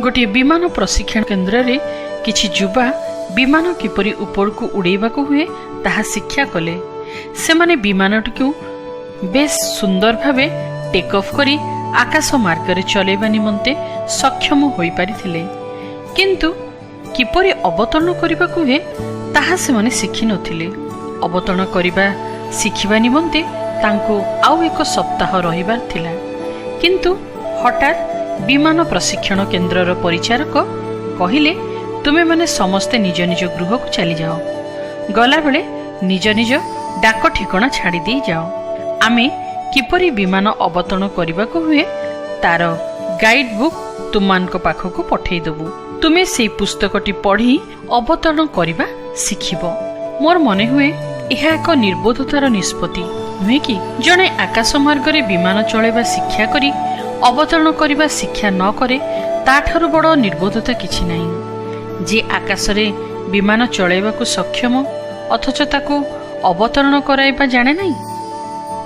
ଗୋଟିଏ ବିମାନ ପ୍ରଶିକ୍ଷଣ କେନ୍ଦ୍ରରେ କିଛି ଯୁବା ବିମାନ କିପରି ଉପରକୁ ଉଡ଼େଇବାକୁ ହୁଏ, ତାହା ଶିକ୍ଷା କଲେ। ସେମାନେ ବିମାନଟିକୁ ବେଶ୍ ସୁନ୍ଦର ଭାବେ ଟେକ୍ ଅଫ୍ କରି ଆକାଶ ମାର୍ଗରେ ଚଲେଇବା ନିମନ୍ତେ ସକ୍ଷମ ହୋଇପାରିଥିଲେ, କିନ୍ତୁ କିପରି ଅବତରଣ କରିବାକୁ ହୁଏ, ତାହା ସେମାନେ ଶିଖିନଥିଲେ। ଅବତରଣ କରିବା ଶିଖିବା ନିମନ୍ତେ ତାଙ୍କୁ ଆଉ ଏକ ସପ୍ତାହ ରହିବାର ଥିଲା। କିନ୍ତୁ ହଠାତ୍ ବିମାନ ପ୍ରଶିକ୍ଷଣ କେନ୍ଦ୍ରର ପରିଚାରକ କହିଲେ, "ତୁମେମାନେ ସମସ୍ତେ ନିଜ ନିଜ ଗୃହକୁ ଚାଲିଯାଅ। ଗଲାବେଳେ ନିଜ ନିଜ ଡାକ ଠିକଣା ଛାଡ଼ି ଦେଇ ଯାଅ। ଆମେ କିପରି ବିମାନ ଅବତରଣ କରିବାକୁ ହୁଏ, ତାର ଗାଇଡ୍ ବୁକ୍ ତୁମମାନଙ୍କ ପାଖକୁ ପଠେଇଦେବୁ। ତୁମେ ସେଇ ପୁସ୍ତକଟି ପଢ଼ି ଅବତରଣ କରିବା ଶିଖିବ।" ମୋର ମନେହୁଏ, ଏହା ଏକ ନିର୍ବୋଧତାର ନିଷ୍ପତ୍ତି ନୁହେଁ କି? ଜଣେ ଆକାଶ ମାର୍ଗରେ ବିମାନ ଚଳାଇବା ଶିକ୍ଷା କରି ଅବତରଣ କରିବା ଶିକ୍ଷା ନ କରେ, ତାଠାରୁ ବଡ଼ ନିର୍ବୋଧତା କିଛି ନାହିଁ। ଯିଏ ଆକାଶରେ ବିମାନ ଚଳାଇବାକୁ ସକ୍ଷମ, ଅଥଚ ତାକୁ ଅବତରଣ କରାଇବା ଜାଣେ ନାହିଁ,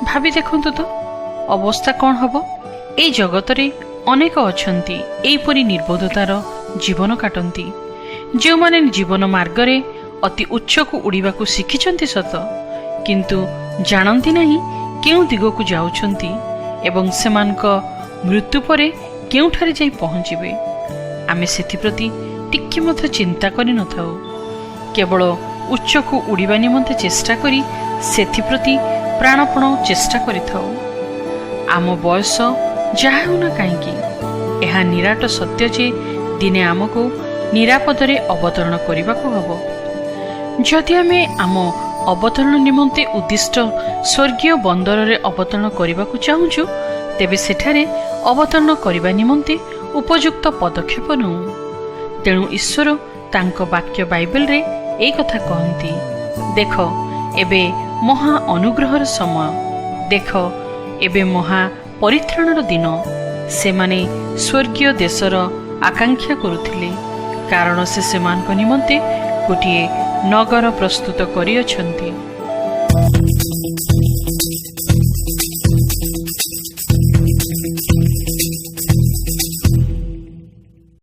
ଭାବି ଦେଖନ୍ତୁ ତ ଅବସ୍ଥା କ'ଣ ହେବ? ଏଇ ଜଗତରେ ଅନେକ ଅଛନ୍ତି, ଏହିପରି ନିର୍ବୋଧତାର ଜୀବନ କାଟନ୍ତି, ଯେଉଁମାନେ ଜୀବନ ମାର୍ଗରେ ଅତି ଉଚ୍ଚକୁ ଉଡ଼ିବାକୁ ଶିଖିଛନ୍ତି ସତ, କିନ୍ତୁ ଜାଣନ୍ତି ନାହିଁ କେଉଁ ଦିଗକୁ ଯାଉଛନ୍ତି ଏବଂ ସେମାନଙ୍କ ମୃତ୍ୟୁ ପରେ କେଉଁଠାରେ ଯାଇ ପହଞ୍ଚିବେ। ଆମେ ସେଥିପ୍ରତି ଟିକେ ମଧ୍ୟ ଚିନ୍ତା କରିନଥାଉ। କେବଳ ଉଚ୍ଚକୁ ଉଡ଼ିବା ନିମନ୍ତେ ଚେଷ୍ଟା କରି ସେଥିପ୍ରତି ପ୍ରାଣପଣ ଚେଷ୍ଟା କରିଥାଉ। ଆମ ବୟସ ଯାହା ହେଉନା କାହିଁକି, ଏହା ନିରାଟ ସତ୍ୟ ଯେ ଦିନେ ଆମକୁ ନିରାପଦରେ ଅବତରଣ କରିବାକୁ ହେବ। ଯଦି ଆମେ ଆମ ଅବତରଣ ନିମନ୍ତେ ଉଦ୍ଦିଷ୍ଟ ସ୍ୱର୍ଗୀୟ ବନ୍ଦରରେ ଅବତରଣ କରିବାକୁ ଚାହୁଁଛୁ, ତେବେ ସେଠାରେ ଅବତରଣ କରିବା ନିମନ୍ତେ ଉପଯୁକ୍ତ ପଦକ୍ଷେପ ନେଉ। ତେଣୁ ଈଶ୍ୱର ତାଙ୍କ ବାକ୍ୟ ବାଇବେଲରେ ଏଇ କଥା କହନ୍ତି, "ଦେଖ, ଏବେ ମହା ଅନୁଗ୍ରହର ସମୟ। ଦେଖ, ଏବେ ମହା ପରିତ୍ରାଣର ଦିନ।" ସେମାନେ ସ୍ୱର୍ଗୀୟ ଦେଶର ଆକାଂକ୍ଷା କରୁଥିଲେ, କାରଣ ସେ ସେମାନଙ୍କ ନିମନ୍ତେ ଗୋଟିଏ ନଗର ପ୍ରସ୍ତୁତ କରିଅଛନ୍ତି।